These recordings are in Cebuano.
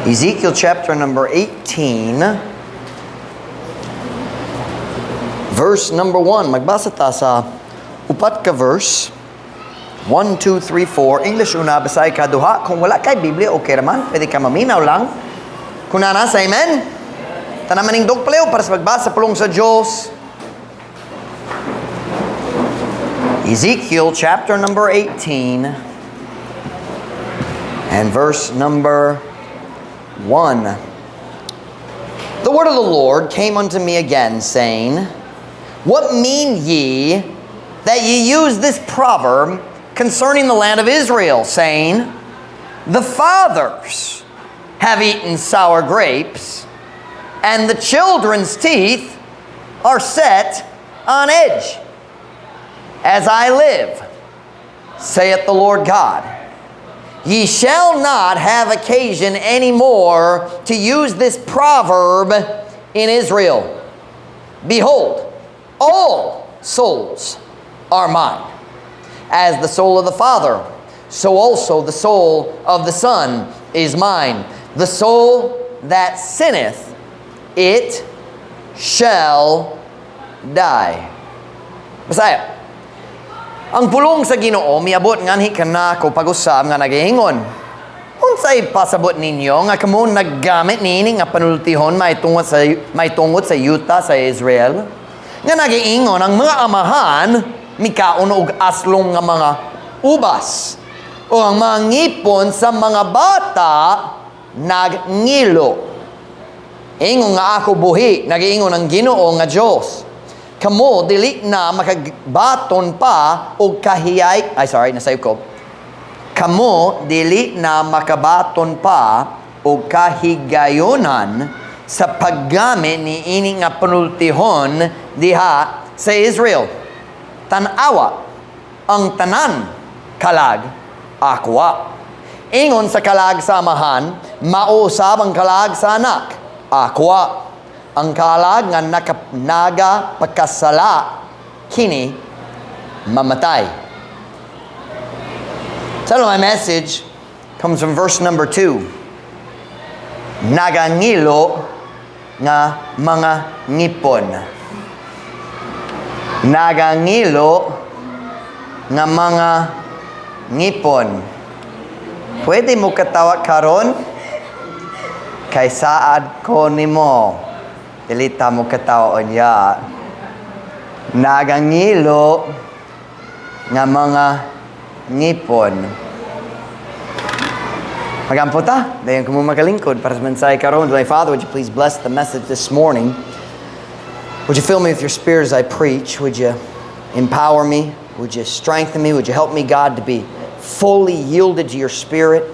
Ezekiel chapter number 18, verse number 1. Magbasa ta sa upat ka verse. 1, 2, 3, 4. English una, Bisaya kaduha. Kung wala kay Biblia, okay raman. Pwede ka maminaw lang. Kung naa na, say amen. Tanan manindog palihog para sa pagbasa pulong sa Diyos. Ezekiel chapter number 18 and verse number 1. The word of the Lord came unto me again, saying, What mean ye that ye use this proverb concerning the land of Israel, saying, The fathers have eaten sour grapes, and the children's teeth are set on edge? As I live, saith the Lord God, ye shall not have occasion any more to use this proverb in Israel. Behold, all souls are mine. As the soul of the Father, so also the soul of the Son is mine. The soul that sinneth, it shall die. Bisaya. Ang pulong sa Ginoo miabot nganhi kanako pag-usab nga nagaingon. Unsay pasabot ninyo nga kamo naggamit niini nga panultihon mahitungod sa yuta sa Israel? Nga nagaingon ang mga amahan mikaon og aslong nga mga ubas o ang mga ngipon sa mga bata nagngilo. Ingon nga ako buhi, nagaingon ang Ginoo nga Dios. Kamo dili na makabaton pa og kahiyay, ay sorry, nasayop ko. Kamo dili na makabaton pa og kahigayonan sa paggamit ni ini nga panultihon diha sa Israel. Tan-awa ang tanan kalag akua. Ingon sa kalag sa amahan, mao usab ang kalag sa anak, akua. Ang kalag nga naga pagkasala kini mamatay. Title of my message comes from verse number 2. Nagangilo nga mga ngipon. Nagangilo nga mga ngipon. Pwede mo katawa karon? Kay saad ko nimo. Dili ta mo katawa unya. Nagangilo nga mga ngipon. Magampo ta. Dayon kamo makalingkod para sa mensahe karon. My Father, would you please bless the message this morning? Would you fill me with your Spirit as I preach? Would you empower me? Would you strengthen me? Would you help me, God, to be fully yielded to your Spirit?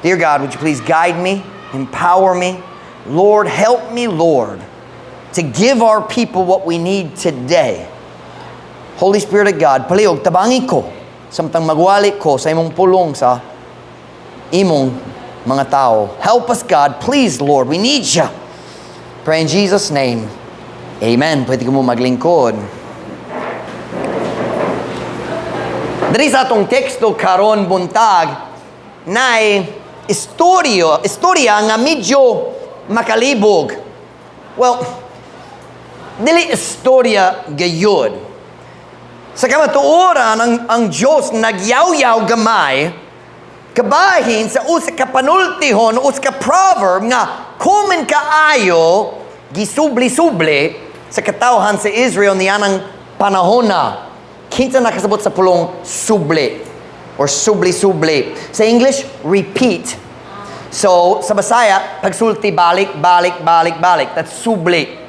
Dear God, would you please guide me, empower me? Lord, help me, Lord, to give our people what we need today. Holy Spirit of God, palihog, tabangi ko, samtang magwali ko sa imong pulong sa imong mga tao. Help us, God. Please, Lord, we need you. Pray in Jesus' name. Amen. Pwede kamo maglingkod. Diri sa atong teksto karon buntag, nay istorya nga medyo makalibog. Well, dili istorya gayud. Sa kamatuoran, ang Diyos nagyaw-yaw gamay, kabahin sa usa ka panultihon, usa ka proverb nga common kaayo gisubli-subli sa katawhan sa Israel niyanang panahon na. Kinsa nakasabot sa pulong subli or subli-subli? Sa English, repeat. So, sa Bisaya, pagsulti balik, balik, balik, balik. That's subli.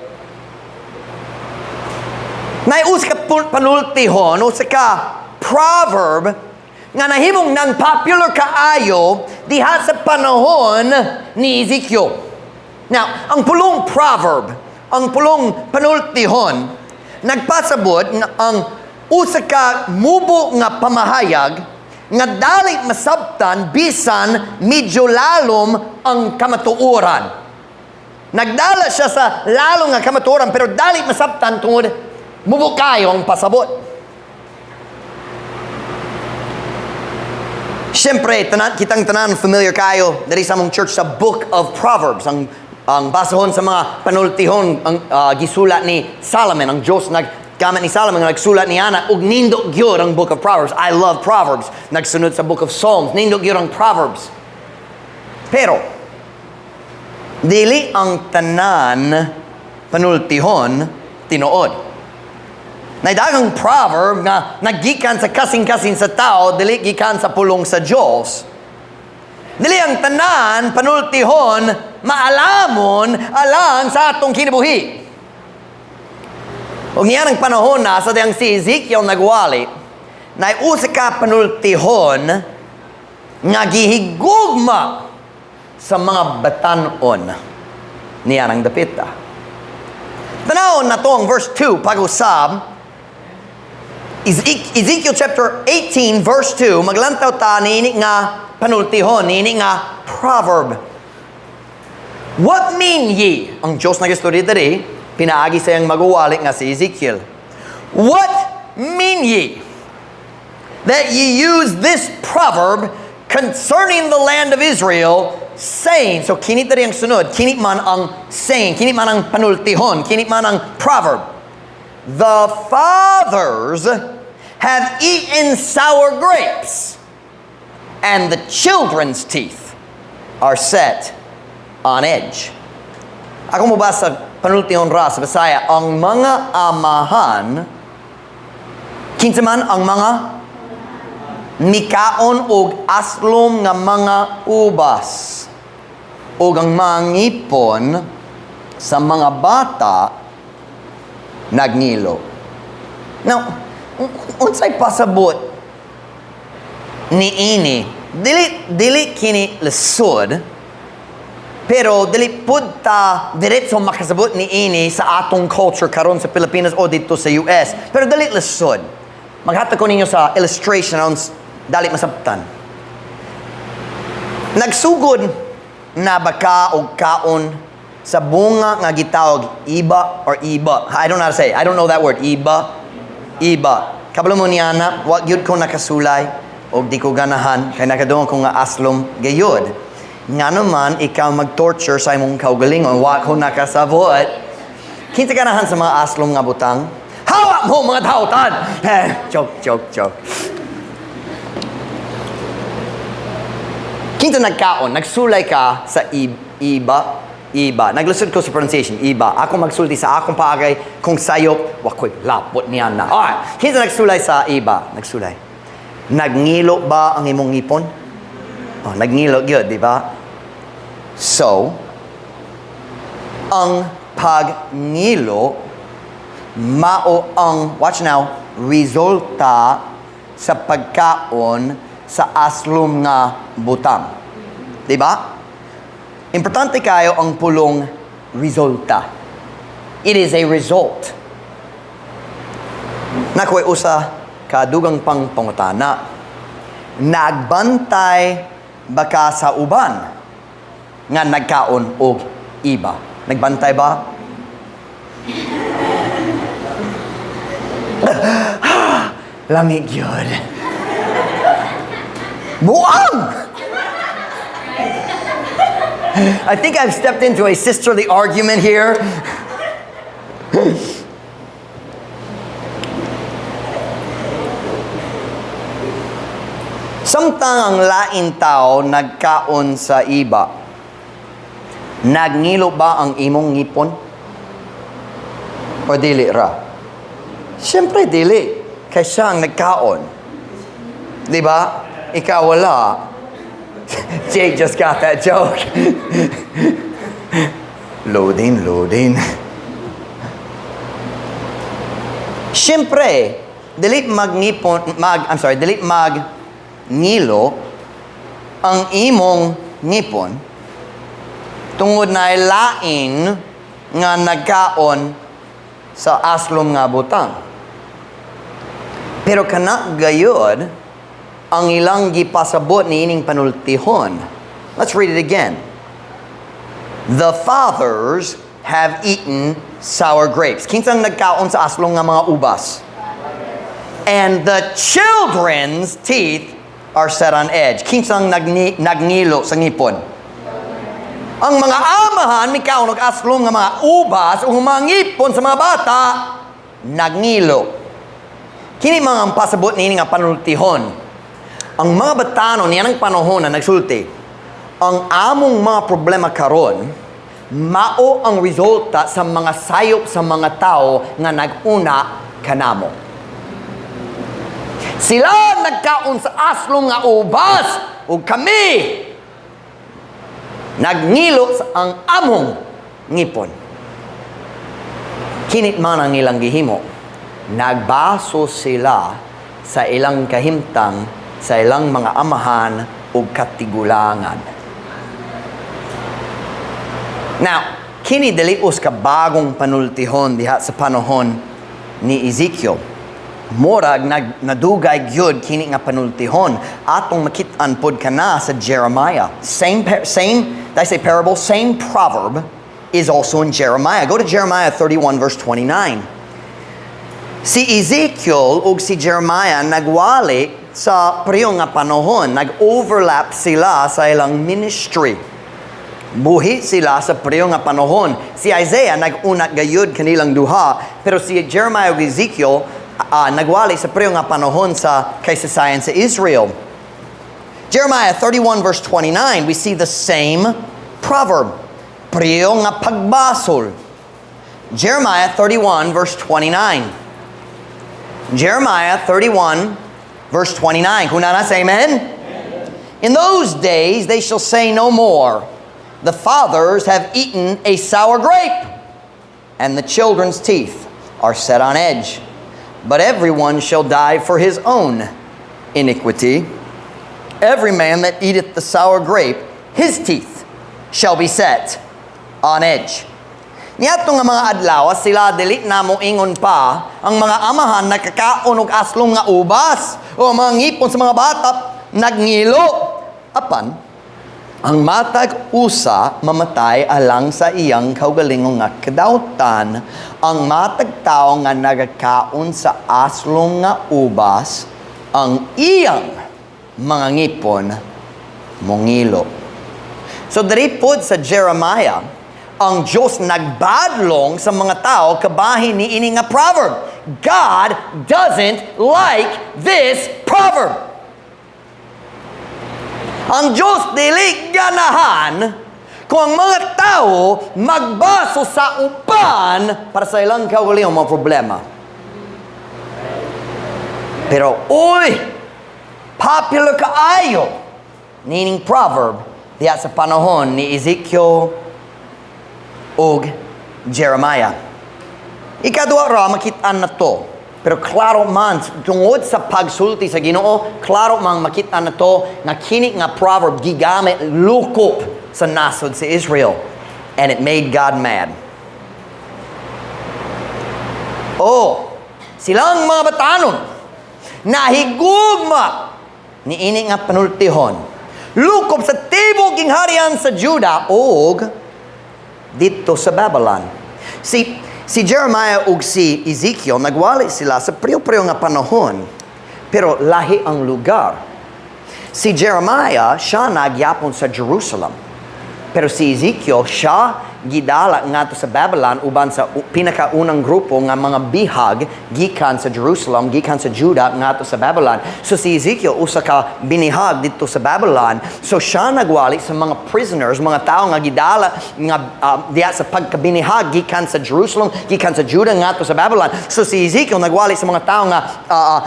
Nay usa ka panultihon, usa ka proverb nga nahimong nang popular kaayo diha sa panahon ni Ezekiel. Now, ang pulong proverb, ang pulong panultihon, nagpasabot nga ang usa ka mubo nga pamahayag nga dali masabtan bisan medyo lalom ang kamatuoran. Nagdala siya sa lalom nga kamatuoran pero dali masabtan tungod mubo kayo ang pasabot. Siyempre, tanan, kitang tanan familiar kayo diri sa among church sa Book of Proverbs. Ang basahon sa mga panultihon ang gisulat ni Solomon, ang Diyos naggamit ni Solomon nga nagsulat ni ana ug nindot gyud ang Book of Proverbs. I love Proverbs. Nagsunod sa Book of Psalms, nindot gyud ang Proverbs. Pero dili ang tanan panultihon tinuod. Naay daghang proverb nga nagikan sa kasing-kasing sa tao, dili gikan sa pulong sa Diyos. Dili ang tanan panultihon maalamon alang sa atong kinabuhi. Ug niyan ang panahon na sa diyang si Ezekiel nagwali, na usa ka panultihon nga gihigugma sa mga batanon niya ng dapita. Tanawon na to ang verse 2 pag-usab. Ezekiel chapter 18 verse 2, maglantaw ta niini nga panultihon, niini nga proverb. "What mean ye?" Ang Diyos nagistorya diri, pinaagi sa iyang maguwali nga si Ezekiel. "What mean ye that ye use this proverb concerning the land of Israel, saying?" So kini diri ang sunod, kini man ang saying, kini man ang panultihon, kini man ang proverb. "The fathers have eaten sour grapes, and the children's teeth are set on edge." Ako mo ba sa panultihon ra sa Bisaya, ang mga amahan, kinsa man ang mga mikaon og aslom nga mga ubas ug ang mga ngipon sa mga bata nagngilo. Now, unsay pasabot ni ini? Dili kini lisod, pero dili pud ta diretso makasabot ni ini sa atong culture karon sa Pilipinas o dito sa US. Pero dili lisod. Maghatag ko ninyo sa illustration aron dali masabtan. Nagsugod na ba ka og kaon sa bunga nga gitawag iba or iba? I don't know how to say it. I don't know that word. Iba. Iba. Kabalo mo niya na, wa gyud ko nakasulay og di ko ganahan kay nakadungog ko nga aslom gayud. Ngano man ikaw mag-torture sa imong kaugalingon, wa ko nakasabot. Kinsa ganahan sa mga aslom nga butang? Hawa mo mga dautan! Eh, joke, joke, joke. Kinsa nagkaon, nagsulay ka sa iba, iba. Naglusod ko sa pronunciation, iba. Ako magsulti sa akong paagay, kung sayop, wakoy lapot niya na. Alright, kinsa nagsulay sa iba? Nagsulay. Nagngilo ba ang imong ngipon? Oh, nagngilo gyud, di ba? So, ang pagngilo mao ang, watch now, resulta sa pagkaon sa aslom nga butang. Di ba? Importante kayo ang pulong "resulta." It is a result. Nakoy usa kadugang pang pangutana. Nagbantay ba ka sa uban nga nagkaon og iba? Nagbantay ba? Lamig yun. Buang! I think I've stepped into a sisterly argument here. Samtang ang lain tao nagkaon sa iba, nagngilo ba ang imong ngipon? O dili ra? Siyempre dili. Kay siya ang nagkaon. Di ba? Ikaw wala. Jake just got that joke. Loading, loading. Siyempre, dili magnipon, mag, I'm sorry, dili mag ngilo ang imong ngipon tungod na lain nga nagkaon sa aslom nga butang. Pero kana gayod ang ilang gipasabot ni ining panultihon. Let's read it again. "The fathers have eaten sour grapes." Kinsang nagkaon sa aslong nga mga ubas? "And the children's teeth are set on edge. Kinsang nagngilo sa ngipon? Ang mga amahan mikaon og aslom nga mga ubas ug mga ngipon sa mga bata nagngilo. Kini mga ang pasabot niini nga panultihon. Ang mga batanon niyan ang panahon na nagsulti. Ang among mga problema karon mao ang resulta sa mga sayop sa mga tao nga nag-una kanamo. Sila nagkaon sa aslom nga ubas ug kami nagngilo sa ang among ngipon. Kinit man ang ilang gihimo, nagbaso sila sa ilang kahimtang sa ilang mga amahan ug katigulangan. Now, kini dili us ka bagong panultihon diha sa panahon ni Ezekiel. Murag nadugay gyud kini nga panultihon atong makit-an pod kana sa Jeremiah. Same, did I say parable? Same proverb is also in Jeremiah. Go to Jeremiah 31 verse 29. Si Ezekiel ug si Jeremiah nagwali sa pareho nga panahon, nag-overlap sila sa ilang ministry. Buhi sila sa pareho nga panahon. Si Isaiah nag-una gayud kanilang duha, pero si Jeremiah ug Ezekiel nagwali sa pareho nga panahon sa kasaysayan sa Israel. Jeremiah 31 verse 29, we see the same proverb. Pareho nga pagbasol. Jeremiah 31 verse 29. Jeremiah 31 verse 29. Kung naa na, say amen. "In those days they shall say no more, 'The fathers have eaten a sour grape, and the children's teeth are set on edge.' But everyone shall die for his own iniquity. Every man that eateth the sour grape, his teeth shall be set on edge." Niadto nga mga adlaw, sila dili na mo ingon pa, ang mga amahan nakakaon og aslom nga ubas o ang mga ngipon sa mga bata nagngilo. Apan, ang matag usa mamatay alang sa iyang kaugalingong nga kadautan. Ang matag tao nga nagakaon sa aslom nga ubas, ang iyang mga ngipon mongilo. So diri pod sa Jeremiah, ang Diyos nagbadlong sa mga tao kabahin ni ini nga proverb. God doesn't like this proverb. Ang Diyos dili ganahan kung ang mga tao magbaso sa uban para sa ilang kaugalingong mga problema. Pero, uy, popular kaayo nining proverb diha sa panahon ni Ezekiel ug Jeremiah. Ikaduha ra makit-an nato. Pero klaro man tungod sa pagsulti sa Ginoo, klaro man makit-an nato nga kini nga proverb gigamit lukop sa nasod sa Israel. And it made God mad. Oh, silang mga batanon nahigugma ni ini nga panultihon. Lukop sa tibok gingharian sa Juda og didto sa Babylon. Si Jeremiah ug si Ezekiel nagwali sila sa pareho-pareho nga panahon, pero lahi ang lugar. Si Jeremiah, siya nagyapon sa Jerusalem. Pero si Ezekiel, siya gidala ngadto sa Babylon uban sa pinakaunang grupo nga mga bihag gikan sa Jerusalem, gikan sa Judah ngadto sa Babylon. So si Ezekiel usa ka binihag didto sa Babylon. So siya nagwali sa mga prisoners, mga tao nga gidala nga diha sa pagkabinihag gikan sa Jerusalem, gikan sa Judah ngadto sa Babylon. So si Ezekiel nagwali sa mga tao nga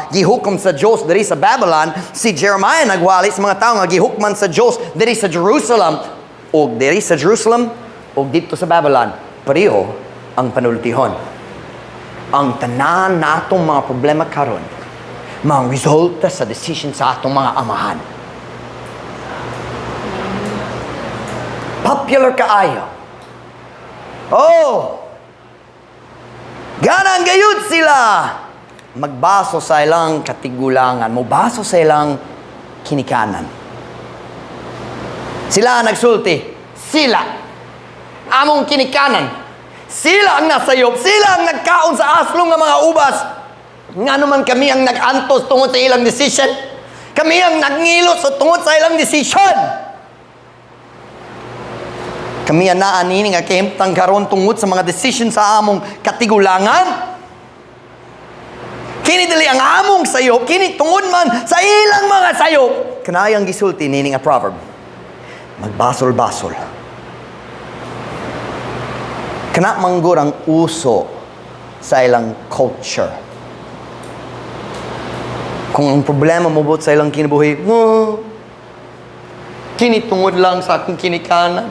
gihukom sa Dios diri sa Babylon. Si Jeremiah nagwali sa mga tao nga gihukman sa Dios diri sa Jerusalem ug diri sa Jerusalem ug didto sa Babylon. Pareho ang panultihon. Ang tanan natong mga problema karon mga resulta sa decision sa atong mga amahan. Popular kaayo. Oh! Ganan gayud sila magbaso sa ilang katigulangan, mobaso sa ilang kinikanan. Sila nagsulti, sila among kinikanan. Sila ang nasayop, sila ang nagkaon sa aslong nga mga ubas. Nga naman kami ang nag-antos tungod sa ilang decision. Kami ang nagngilo sa tungod sa ilang desisyon. Kami ang naa nini nga kahimtang karon tungod sa mga desisyon sa among katigulangan. Kini dili ang among sayop, kini tungod man sa ilang mga sayop. Kanayang gisulti nini nga proverb. Magbasol-basol. Kana manggur ang uso sa ilang culture. Kung ang problema mobot sa ilang kinabuhi, "Oh, kini tungod lang sa akong kinikanan."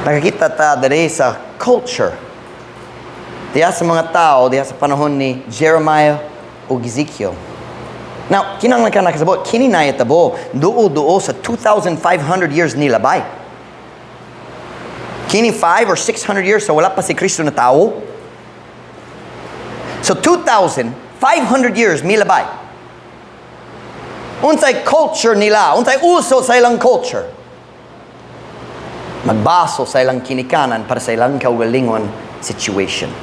Nakakita ta diri sa culture. Diya sa mga tao, diya sa panahon ni Jeremiah o Ezekiel. Now, kinahanglan ka nakasabot, kini nahitabo, duo-duo sa 2,500 years nilabay. Kini 5 or 600 years sa wala pa si Kristo na tao. So 2,500 years milabay. Unsay culture nila, unsay uso sa ilang culture. Magbaso sa ilang kinikanan para sa ilang kaugalingon situation.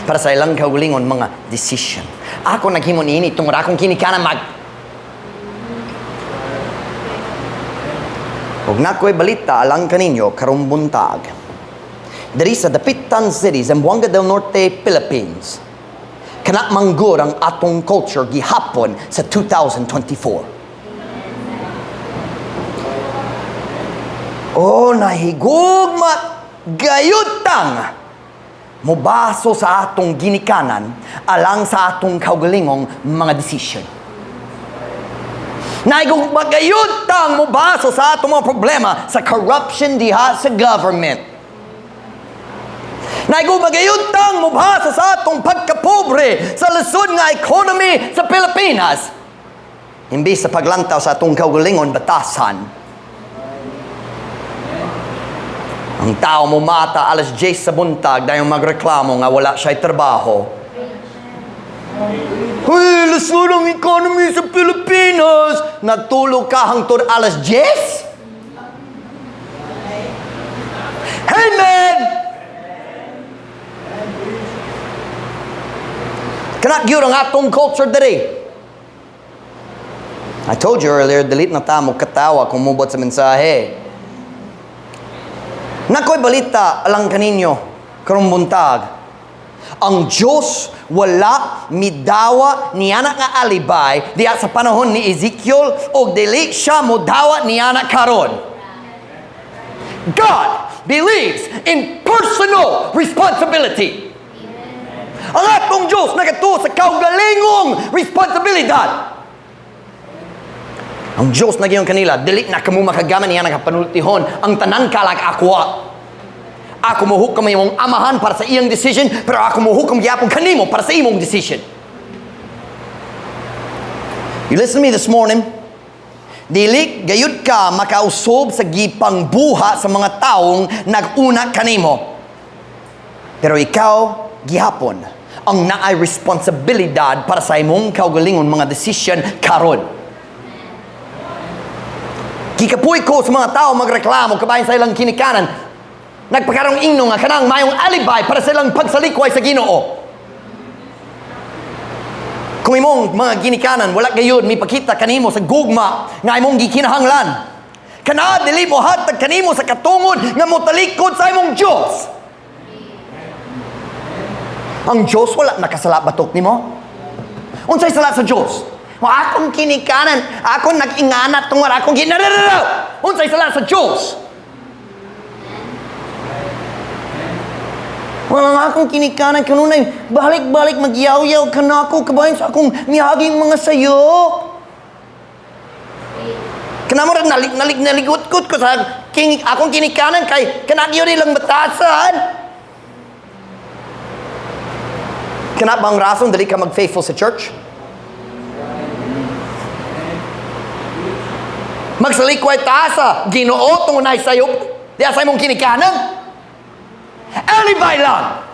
Para sa ilang kaugalingon mga decision. Ako naghimo niini tungod akong kinikanan mag. Og nakoy balita alang kaninyo karong buntag. Diri sa Dapitan City, Zamboanga del Norte, Philippines. Kana manggur ang atong culture gihapon sa 2024. Oh, nahigugma gayutang mobaso sa atong ginikanan alang sa atong kaugalingong mga decision. Nahigugma gayutang mobaso sa atong mga problema sa corruption diha sa government. Nahigugma gayutang mobaso sa atong pagkapobre sa lisod nga economy sa Pilipinas. Imbis sa paglantaw sa atong kaugalingon batasan. Ang tao mo mata alas 10 sa buntag dahil magreklamo nga wala siya'y trabaho. Uy, lisod ang economy sa Pilipinas! Nagtulog ka hangtod alas 10? Amen! Kana gyud ang atong culture diri. I told you earlier, delete na ta mo katawa kung mubot sa mensahe. Nakoy balita alang kaninyo karong buntag. Ang Diyos wala midawa niana nga alibay diha sa panahon ni Ezekiel og dili siya modawa niana karon. God believes in personal responsibility. Ang atong Diyos nagatuo sa kaugalingong responsibilidad. Ang Diyos nagyong kanila, dili na kamo makagaman niya nakapanultihon ang tanan kalag akwa. Ako mohukom imong amahan para sa iyang decision, pero ako mohukom gyapon kanimo para sa imong decision. You listen to me this morning. Dili gayud ka makausob sa gipangbuha sa mga taong nag-una kanimo. Pero ikaw gihapon ang naay responsibilidad para sa imong kaugalingon mga decision karon. Gikapuy ko sa mga tao magreklamo kabahin sa ilang kinikanan. Nagpakarong ingno nga kanang mayong alibay para sa ilang pagsalikway sa Ginoo. Kung imong mga ginikanan wala gayud mipakita kanimo sa gugma nga imong gikinahanglan. Kana dili mo hatag kanimo sa katungod nga motalikod sa imong Dios. Ang Dios wala nakasala batok nimo. Unsay sala sa Dios? O akong kinikanan, akong nag-inganat tungod akong ginarararaw. Unsay sala sa Dios? Wala nga akong kinikanan kanunay balik-balik magyaw-yaw kanako kabahin sa akong miyaging mga sayo. Kanamo ra nalik naligot-kot ko sa akong kinikanan kay kanagyo nilang batasan. Kana bang rason dili ka mag-faithful sa church? Magsalikway ta sa Ginoo tungod na sayop diha sa imong kinikanan. Alibay lang.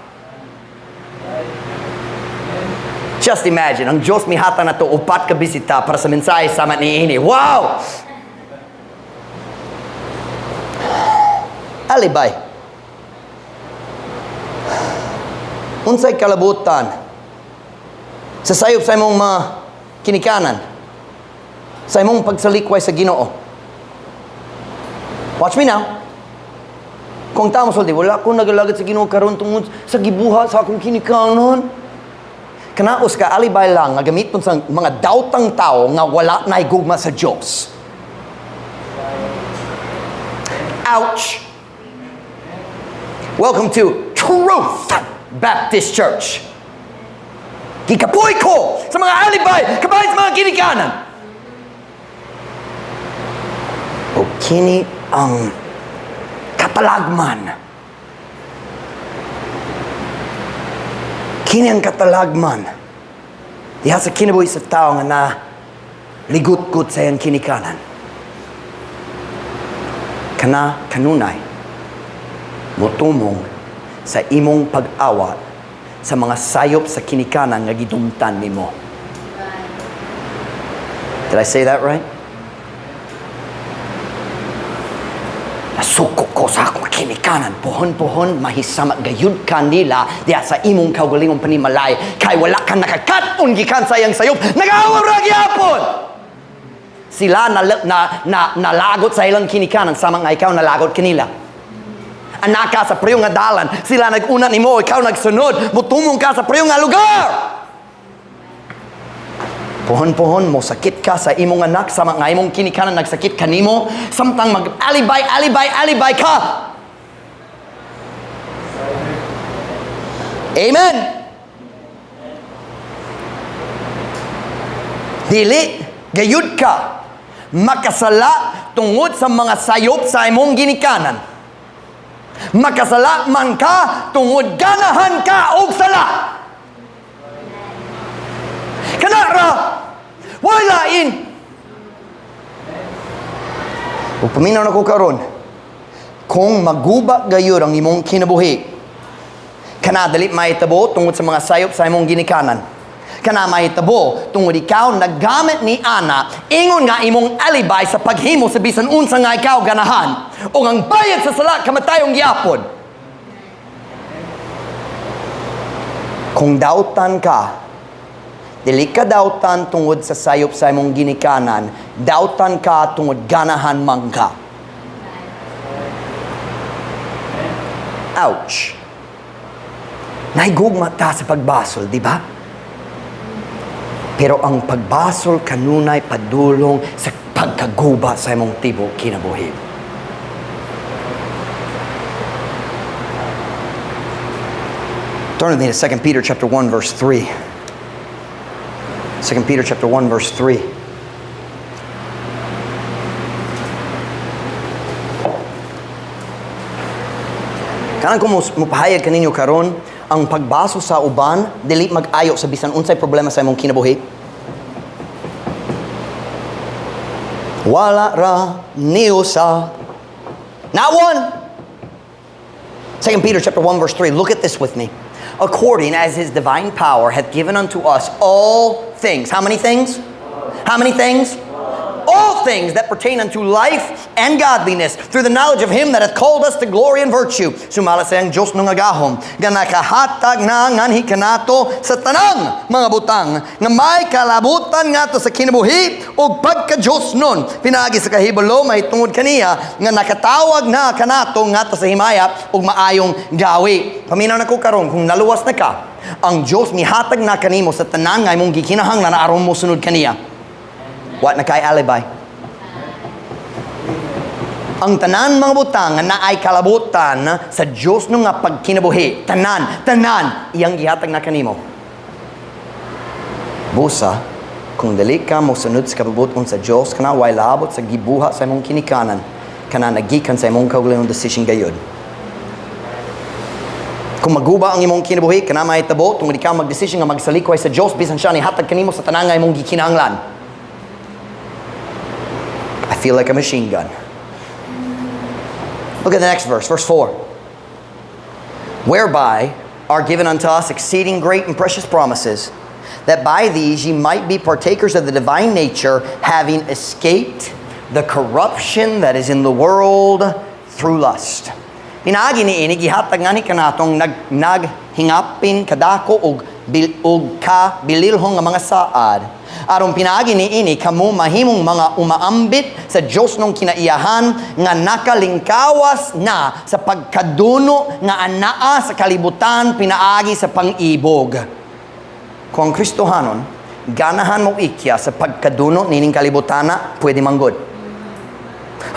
Just imagine, ang Diyos mihata na to upat ka bisita para sa mensahe sama niini. Wow! Alibay. Unsay kalabutan sa sayop sa imong mga Kinikanan sa imong pagsalikway sa Ginoo. Watch me now. Kung tao mosulti, "Wala ko nagalagad sa Ginoo karon tungod sa gibuhat sa akong kinikanan." Kana usa ka alibay lang nga gamiton sa mga daotang tao nga wala na gugma sa Dios. Ouch! Welcome to Truth Baptist Church. Gikapoy ko sa mga alibay, kabahin sa mga ginikanan. O kini ang katalagman. Kini ang katalagman diha sa kinabuhi sa tao nga na ligut-gut sa iyang kinikanan. Kana kanunay motumong sa imong pag-awat sa mga sayop sa kinikanan nga gidumtan nimo. Did I say that right? "Nasuko ko sa akong kinikanan." Pohon-pohon, mahisama gayud kanila diya sa imong kaugalingong panimalay. Kay wala ka nakakat-on gikan sa iyang sayop. Nag-awat ra gyapon! Sila na nalagot sa ilang kinikanan sama nga ikaw nalagot kanila. Anaka ka sa pareho nga dalan. Sila nag-una nimo, ikaw nagsunod. Mutumong ka sa pareho nga lugar. Pohon-pohon, mo sakit ka sa imong anak sama nga imong kinikanan nagsakit kanimo samtang mag-alibay, alibay, alibay ka. Amen. Dili gayud ka makasala tungod sa mga sayop sa imong ginikanan. Makasala man ka tungod ganahan ka og sala. Kana ra walay lain. Ug paminaw nako karon, kung maguba gayud ang imong kinabuhi, kana dali mahitabo tungod sa mga sayop sa imong ginikanan. Kana mahitabo tungod ikaw naggamit ni ana ingon nga imong alibay sa paghimo sa bisan unsa nga ikaw ganahan. Ug ang bayad sa sala kamatayong gyapon. Kung dautan ka, dili ka dautan tungod sa sayop sa imong ginikanan, dautan ka tungod ganahan man ka. Ouch. Naigugma ta sa pagbasol, di ba? Pero ang pagbasol kanunay padulong sa pagkaguba sa imong tibuok kinabuhi. Turn with me to 2 Peter chapter 1 verse 3. 2 Peter chapter 1 verse 3. Kanang kung mupahayag kaninyo karon, ang pagbaso sa uban dili mag-ayo sa bisan unsay problema sa imong kinabuhi. Wala ra ni usa. Not one. 2 Peter chapter 1 verse 3. Look at this with me. According as his divine power hath given unto us all things. How many things? How many things? All things that pertain unto life and godliness through the knowledge of him that hath called us to glory and virtue. Sumala sa iyang Diyos nung agahom, nga nakahatag na nganhi kanato sa tanang mga butang nga may kalabutan ngadto sa kinabuhi ug pagka-Diyos nun. Pinaagi sa kahibalo mahitungod kaniya nga nakatawag na kanato ngadto sa himaya ug maayong gawi. Paminaw na ko karon, kung naluwas na ka, ang Diyos mihatag na kanimo sa tanan nga imong gikinahanglan aron mo sunod kaniya. Wa na kay alibay. Ang tanan mga butang nga naay kalabutan sa Dios no nga pagkinabuhi, tanan, tanan iyang gihatag na kanimo. Busa, kung dili ka mosunod sa kabubut-on sa Dios, kana way labot sa gibuhat sa imong kinikanan, kana nagikan sa imong kaugalingong decision gayud. Kung maguba ang imong kinabuhi, kana mahitabo tungod ikaw magdesisyon nga magsalikway sa Dios bisan siya nihatag kanimo sa tanan nga imong gikinahanglan. I feel like a machine gun. Look at the next verse, verse 4. Whereby are given unto us exceeding great and precious promises, that by these ye might be partakers of the divine nature, having escaped the corruption that is in the world through lust. Pinaagi ni ini gihatag ngani kanatong naghingapin kadako og ug ka bililhong nga mga saad. Aron pinaagi niini kamo mahimong mga umaambit sa Dios nung kinaiyahan nga nakalingkawas na sa pagkaduno nga anaa sa kalibutan pinaagi sa pang-ibog. Kung ang Kristohanon ganahan mo ikya sa pagkaduno nining kalibutana, pwede manggod.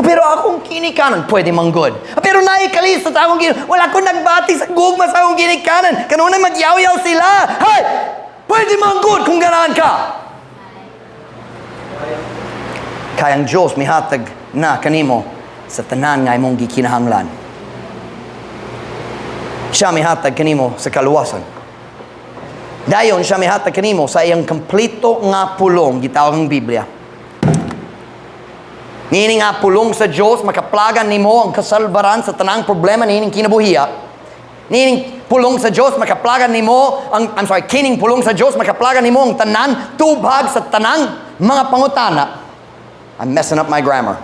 Pero akong kinikanan, pwede manggod. Pero naikalista sa akong ginikanan, wala ko nagbati sa gugma sa akong ginikanan. Kanunay magyaw-yaw sila. Hay! Pwede manggod kung ganahan ka. Kay ang Diyos mihatag na kanimo sa tanan nga imong gikinahanglan. Siya mihatag kanimo sa kaluwasan. Dayon siya mihatag kanimo sa iyang kompleto nga pulong gitawag ang Biblia. Niini nga pulong sa Dios makaplagan nimo ang kasalbaran sa tanang problema niining kinabuhiya. Niining pulong sa Dios makaplagan nimo ang, I'm sorry, kining pulong sa Dios makaplagan nimo ang tanan tubag sa tanang mga pangutana. I'm messing up my grammar.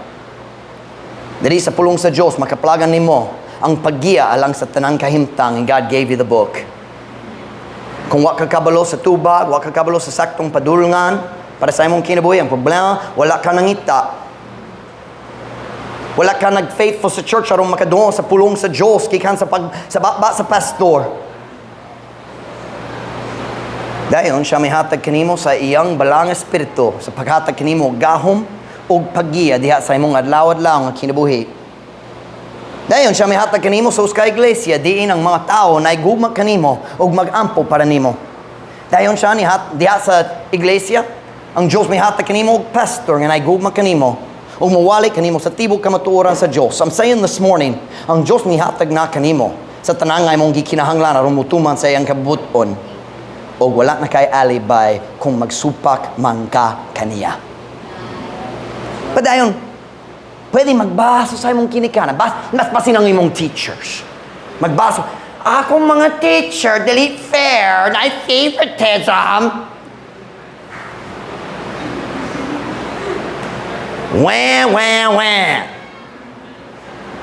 Diri sa pulong sa Dios makaplagan nimo ang paggiya alang sa tanang kahimtang, and God gave you the book. Kung wa ka kabalo sa tubag, wa ka kabalo sa saktong padulngan para sa imong kinabuhi, ang problema, wala ka nangita. Wala ka nag-faithful sa church aron makadungog sa pulong sa Dios gikan sa pag sa baba sa pastor. Dayon siya mihatag kanimo sa iyang balang espiritu sa paghatag kanimo gahom ug paggiya diha sa imong adlaw-adlaw nga kinabuhi. Dayon siya mihatag kanimo sa usa ka iglesia diin ang mga tawo naigugma kanimo ug mag-ampo para nimo. Dayon siya nihat diha sa iglesia, ang Dios mihatag kanimo og pastor nga naigugma kanimo ug mowali kanimo sa tibok kamatuoran sa Dios. I'm saying this morning, ang Dios mihatag na kanimo sa tanan nga imong gikinahanglan aron motuman sa iyang kabubut-on. Og wala na kay alibay kung magsupak man ka kaniya. Padayon, pwede magbaso sa imong kinikanan. Mas basin ang imong teachers. Magbaso. Akong mga teacher, dili fair, na favoritism. Wah, wah, wah.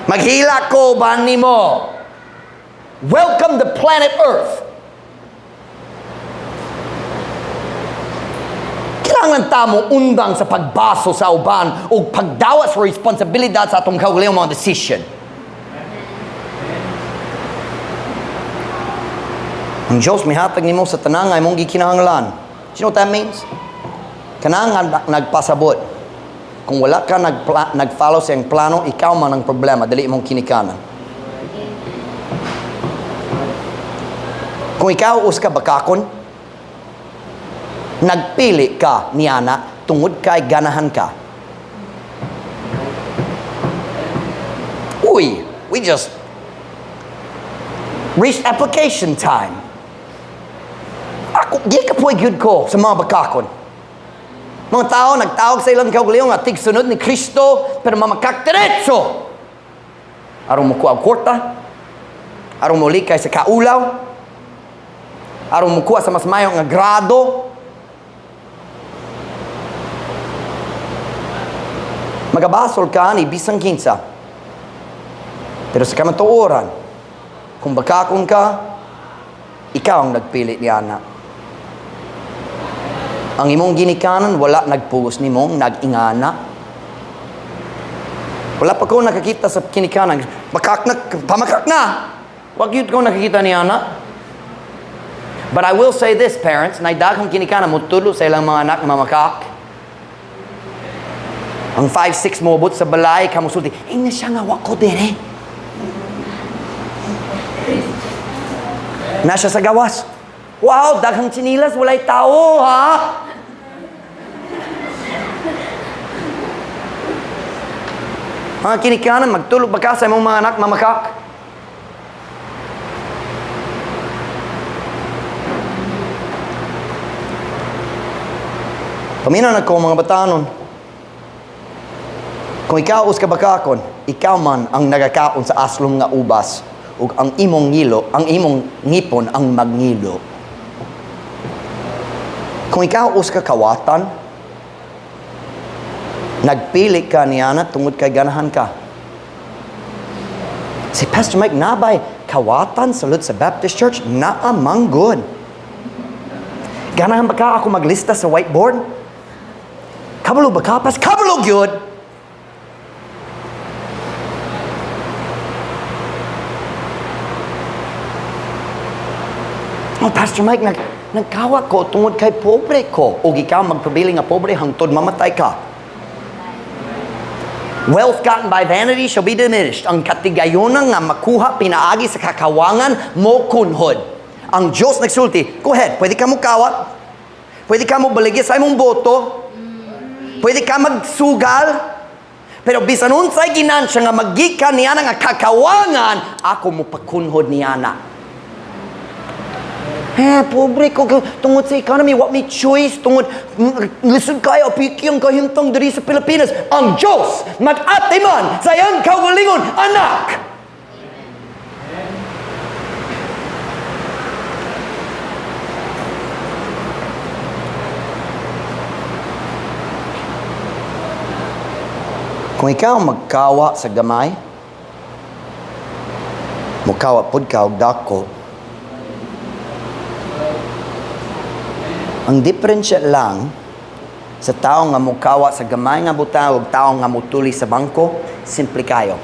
Maghila ko ba nimo? Welcome to planet Earth. Kailangan ta mo undang sa pagbaso sa uban o pagdawat sa responsibilidad sa atong kaugalingong mga decision. Ang Diyos mihatag nimo sa tanan nga imong gikinahanglan. Do you know what that means? Kanang nga nagpasabot. Kung wala ka nag-follow sa iyang plano, ikaw man ang problema, dili imong kinikanan. Kung ikaw usa ka bakakon, nagpili ka niana tungod kay ganahan ka. Uy, we just reached application time. Ako, di ka po gyud ko sa mga bakakon. Mga tao nagtawag sa ilang kaugalingon nga tigsunod ni Kristo, pero mamakakdiretso. Aron mokuha og kwarta, aron molikay sa kaulaw, aron mokuha sa mas mayo nga grado. Magabasol ka ni bisan kinsa. Pero sa kamatuoran, kung bakakon ka, ikaw ang nagpili ni ana. Ang imong ginikanan, wala nagpugos nimong nag-ingana. Wala pa ko nakakita sa kinikanan. Bakak na, pamakak na! Wag yun ko nakakita ni ana. But I will say this, parents, na daghang kinikanan motudlo sa ilang mga anak na mamakak. Ang 5'6 moabot sa balay, kamusulti, na siya nga, wa ko dire. Na siya sa gawas. Wow, daghang tsinilas, walay tao, ha? Mga kinikanan, magtulog ba ka sa imong mga anak, mamakak? Paminaw na ko, mga batanon. Kung ikaw us kabakakon, ikaw man ang nagakaon sa aslom nga ubas, ug ang imong ngilo, ang imong ngipon ang magngilo. Kung ikaw us kakawatan, nagpili ka niana tungod kay ganahan ka. Si Pastor Mike, nabay kawatan sa Lutsa Baptist Church, naa manggod. Ganahan ba ka ako maglista sa whiteboard? Kabalo ba ka? Pas kabalo gyud! "Oh, Pastor Mike, nagkawa ko tungod kay pobre ko." O ikaw magpabili nga pobre hangtod mamatay ka. Wealth gotten by vanity shall be diminished. Ang katigayonan nga makuha pinaagi sa kakawangan mo kunhod. Ang Diyos nagsulti, go ahead, pwede ka mo kawat, pwede ka mo baligya sa imong boto, pwede ka magsugal, pero bisan unsay ginansya nga magikan niya nga kakawangan, ako mo pakunhod niya na. "Eh, pobre ko, tungod sa economy, wa may choice, tungod, lisod kayo, piki ang kahimtang diri sa Pilipinas." Ang Diyos, mag-atiman sa iyang kaugalingon, anak! Kung ikaw magkawa sa gamay, mukawa pud ka og dako. Ang diferensya lang sa tao nga mukawa sa gamay nga butang ug tao nga mutuli sa bangko, simple kayo.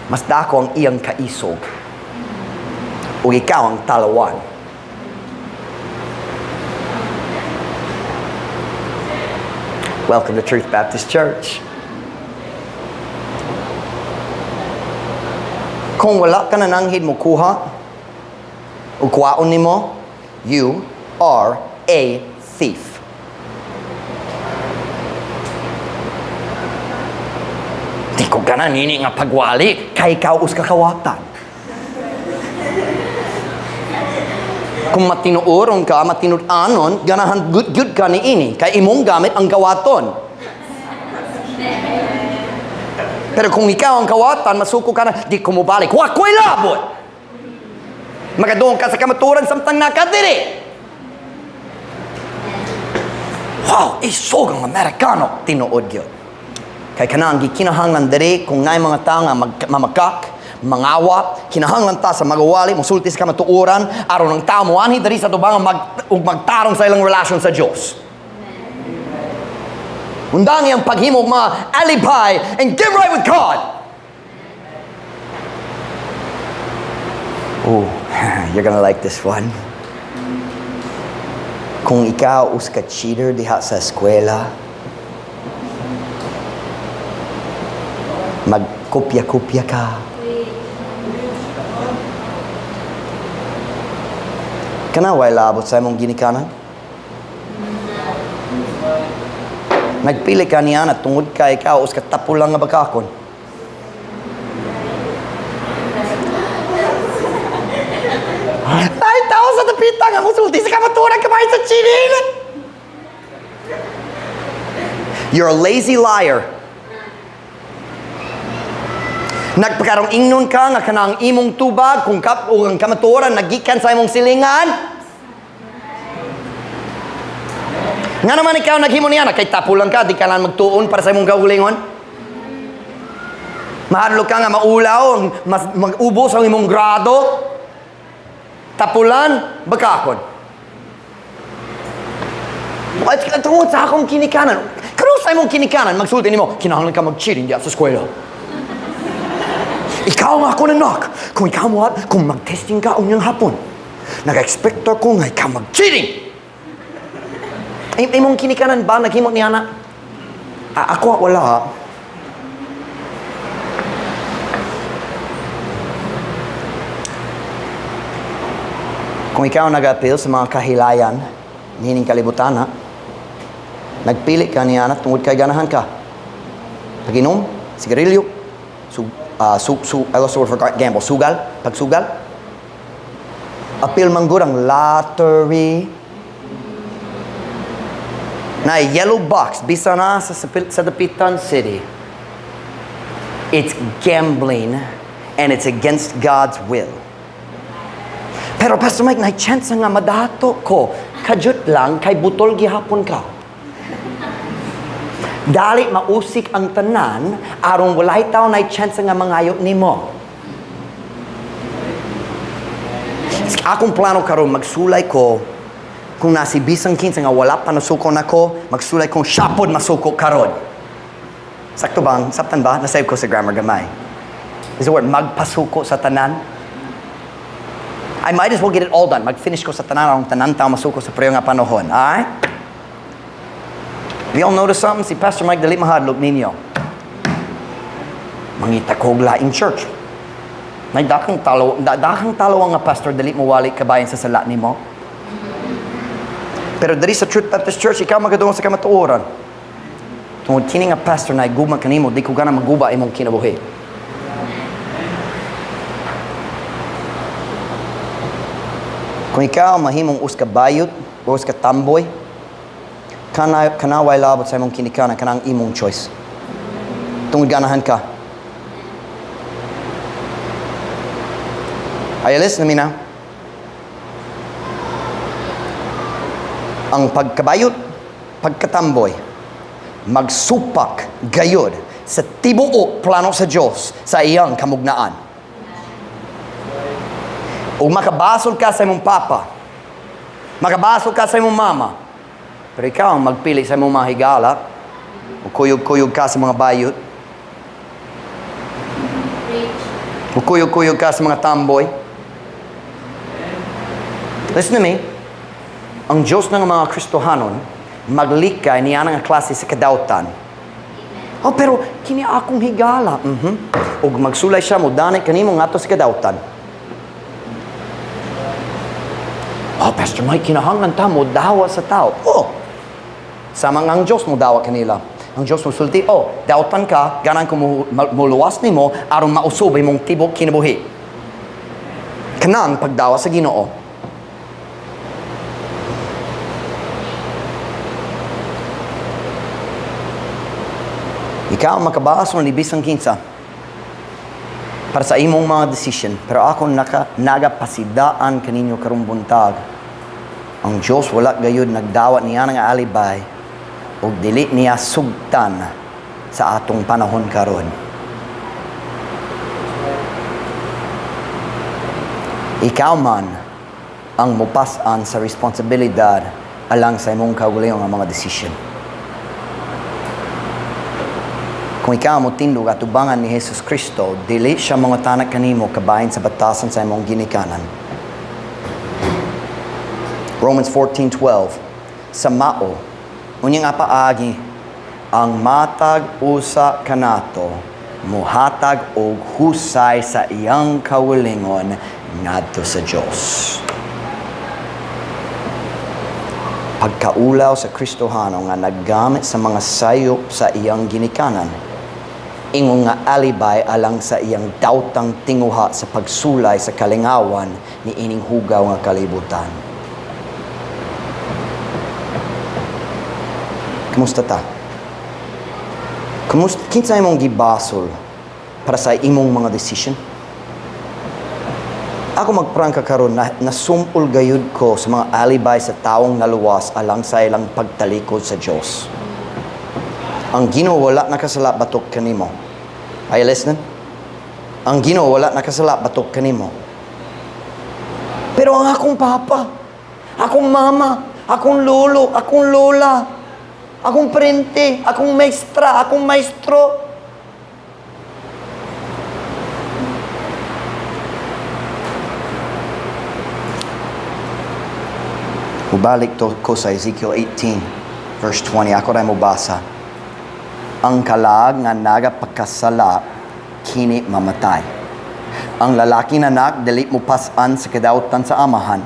Mas dako ang iyang kaisog. Ug ikaw ang talawan. Welcome to Truth Baptist Church. Kung wala ka na nanghid mo kuha, o kuhaon nimo, you are a thief. "Di ko gana nini nga pagwali, kay ikaw us kakawatan." Kung matinuoron ka, matinud-anon, ganahan good, good ka ni ini, kay imong gamit ang kawaton. Pero kung ikaw ang kawatan, masuko ka na, "Di ko mobalik, wa ko'y labot." Magadoon ka sa kamaturan samtang nakadiri. "Wow, isog ang Amerikano." Tinuod yun. Kay kanang gikinahanglan diri kung naay mga tao nga mamakak, mangawa, kinahanglan ta sa magawali, musulti sa kamatuoran, aron ang tao moanhi diri sa tubangan ug magtarong sa ilang relasyon sa Dios. Undangi ang paghimo og mga alibi and get right with God. Oh, you're gonna like this one. Kung ikaw us ka cheater diha sa eskwela, magkopya-kopya ka. Kana way labot sa imong ginikanan? Nagpili ka niya na tungod ka ikaw us katapulang nga bakakon. Ay, tao sa dapita nga musulti sa kamaturan kamay sa cheating. You're a lazy liar. Nagpakarong ingnon ka nga kanang imong tubag kung kap o ang kamatuoran nagikan sa imong silingan. Nga naman ikaw naghimo niya na kay tapulang ka, di ka lang magtuon para sa imong kaugalingon. Mahadlok ka nga maulaw, mas mag-ubos ang imong grado. Tapulan, bakakon. At tungod sa akong kinikanan, karon sa imong kinikanan, magsulti nimo, kinahanglan ka mag-cheating diya sa eskwela. Ikaw ang ako nanak. Kung ikaw mo, kung mag-testing ka unyang hapon, nag-expect ako nga ikaw mag-cheating. Imong kinikanan ba naghimo niya na? Ako wala. Kung ikaw nag-appeal sa mga kahilayan nining kalibutan, ha? Nagpili ka niya na tungod kay ganahan ka. Pag-inom, sigarilyo, I lost the word for gamble, sugal, pagsugal. Appeal man gud ang lottery. Na yellow box, bisa na sa Dapitan City. It's gambling and it's against God's will. "Pero Pastor Mike, na chance nga madato ko." Kajut lang, kay butol gihapon ka. Dali mausik ang tanan, aron walay tao na chance nga mangayo nimo. Akong plano karon magsulay ko Kung nasi bisan kinsa nga wala pa nasuko nako, magsulay kong siya pod masuko karon. Sakto bang? Saptan ba? Nasayop ko sa grammar gamay. Is the word magpasuko sa tanan? I might as well get it all done. Mag-finish ko sa tanan, ang tanan tao masuko sa pareho nga panahon. Alright? We all notice something? Si Pastor Mike dali mahadlok ninyo. Mangita ko og laing church. May dakang talo nga pastor dali mo wali kabayan sa sala nimo. Pero diri sa Truth Baptist Church, ikaw magadungog sa kamatuoran. Tungod kini nga pastor na gugma kanimo, di ko gana maguba imong kinabuhi. Kung ikaw mahimong usa ka bayot o usa ka tamboy, kana way labot sa imong kinikanan, kanang imong choice. Tungod ganahan ka. Are you listening to me now? Ang pagkabayot, pagkatamboy, magsupak gayod sa tibuok plano sa Diyos sa iyang kamugnaan. Ug makabasol ka sa imong papa, makabasol ka sa imong mama, pero ikaw ang magpili sa imong mga higala, o kuyog-kuyog ka sa mga bayot, Preach. O kuyog-kuyog ka sa mga tamboy. Listen to me. Ang Diyos ng mga Kristohanon, maglikay niya nga klase sa kadautan. Oh, pero kini akong higala. Ug magsulay siya mo danay kanimo ngadto sa kadautan. Oh, Pastor Mike, kinahanglan ta mo dawa sa tao. Oh, sama nga ang Diyos mo dawa kanila. Ang Diyos mo sulti, oh, dautan ka, ganan ko muluwas nimo aron mausob imong tibok kinabuhi. Kanang pagdawa sa Ginoo. Ikaw ang makabasol ni bisan kinsa para sa imong mga decision, pero ako nagapasidaan kaninyo karong buntag. Ang Diyos wala gayud nagdawat niya nga alibay ug dili niya sugtan sa atong panahon karon. Ikaw man ang mupas-an sa responsibilidad alang sa imong kaugalingon nga mga decision. Kung ikaw mo tindog atubangan ni Jesus Kristo, dili siya mangutana kanimo kabahin sa batasan sa imong ginikanan. Romans 14:12. Sa mao, unyang apaagi, ang matag usa kanato muhatag og husay sa iyang kaugalingon ngadto sa Dios. Pagkaulaw sa Kristohano nga naggamit sa mga sayop sa iyang ginikanan, ingon nga alibay alang sa iyang dautang tinguha sa pagsulay sa kalingawan ni ining hugaw nga kalibutan. Kumusta ta? Kumusta, kinsa imong gibasol para sa imong mga decision? Ako magprangka karon na nasumpol gayud ko sa mga alibay sa taong naluwas alang sa ilang pagtalikod sa Dios. Ang Ginoo wala nakasala batok kanimo. Are you listening? Ang Ginoo wala nakasala batok kanimo. Pero ang akong papa, akong mama, akong lolo, akong lola, akong parente, akong maestra, akong maestro. Mubalik to ko sa Ezekiel 18, verse 20. Ako rin mubasa. Ang kalag nga nagapakasala, kini mamatay. Ang lalaki na anak, dili mo pasan sa kadautan sa amahan.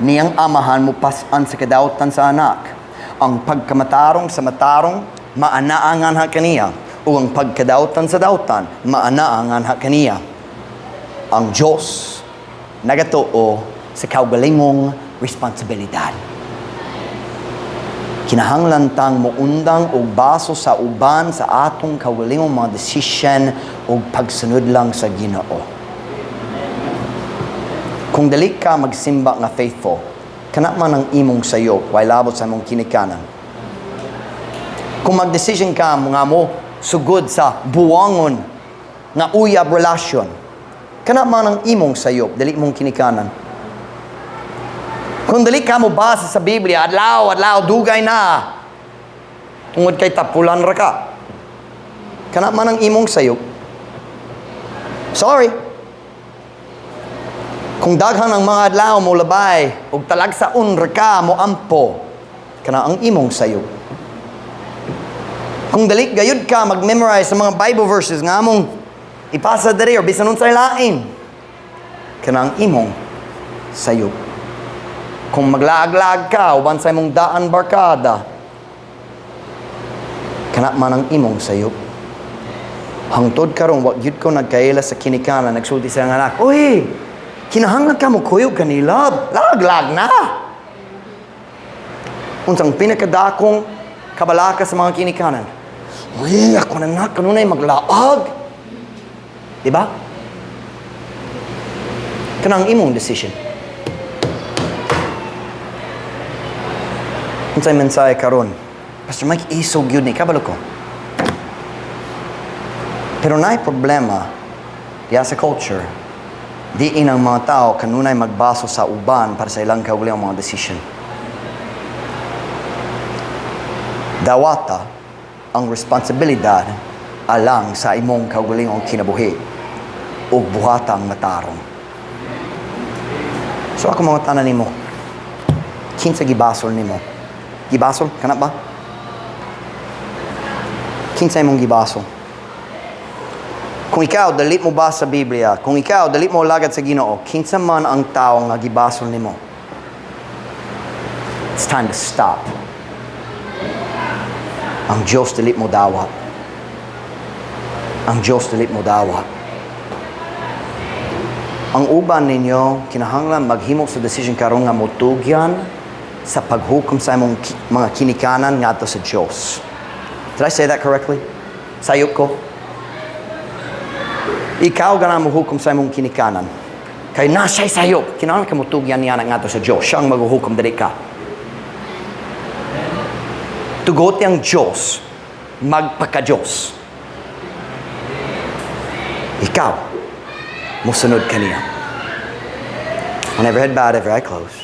Niyang amahan mo pasan sa kadautan sa anak. Ang pagkamatarong sa matarong, maanaangan ha kaniya. O ang pagkadautan sa dautan, maanaangan ha kaniya. Ang Diyos nagatuo sa kaugalingong responsibilidad. Kinahanglan tang muundang og baso sa uban sa atong kaugalingong mga desisyon og pagsunod lang sa Ginoo. Kung dili ka magsimba nga faithful, kana man ang imong sayop, way labot sa imong kinikanan. Kung magdesisyon ka nga mo sugod sa buwangon nga uyab relasyon, kana man ang imong sayop, dili mong kinikanan. Kung dali ka mo basa sa Biblia, adlaw, adlaw, dugay na. Tungod kay tapulan ra ka. Kana man ang imong sayop. Sorry. Kung daghan ang mga adlaw mo labay, ug talagsaon ra ka mo ampo, kana ang imong sayop. Kung dali gayud ka mag-memorize sa mga Bible verses nga among ipasa diri or bisan unsay lain, kana ang imong sayop. Kung maglaag-laag ka uban sa imong daan barkada, kana man ang imong sayop. Hangtod karon wa gyud ko nagkaila sa kinikanan nagsulti sa anak, "Uy, kinahanglan ka mo kuyog kanila, lag-lag na." Unsang pinakadakong kabalaka sa mga kinikanan? "Uy, ako na anak, kanunay maglaag." Di ba? Kanang imong decision. Unsay mensahe karon? Pastor Mike, isog yun ni kabalo ko. Pero naay problema diya sa culture. Diin ang mga tao kanunay magbaso sa uban para sa ilang kaugalingong mga decision. Dawata ang responsibilidad alang sa imong kaugalingong kinabuhi ug buhata ang matarong. So ako mga tanan nimo, kinsa gibasol nimo? Gibasol kana ba? Kinsa imong gibasol? Kung ikaw dali mo ba sa Biblia, kung ikaw dali mo lagad sa Ginoo, kinsa man ang tao nga gibasol nimo? It's time to stop. Ang Diyos dili mo dawat. Ang Diyos dili mo dawat. Ang uban ninyo kinahanglan maghimo sa decision karon nga motugyan sa paghukom sa imong mga kinikanan ngadto sa Diyos. Did I say that correctly? Sayop ko? Ikaw gana mo hukom sa imong kinikanan. Kay na siya'y sayop. Kinahanglan ka motugyan niya ngadto sa Diyos. Siya ang maghuhukom, dili ka. Tugot ang Diyos, magpaka-Diyos. Ikaw, musunod kaniya. On every head bowed, every eye closed.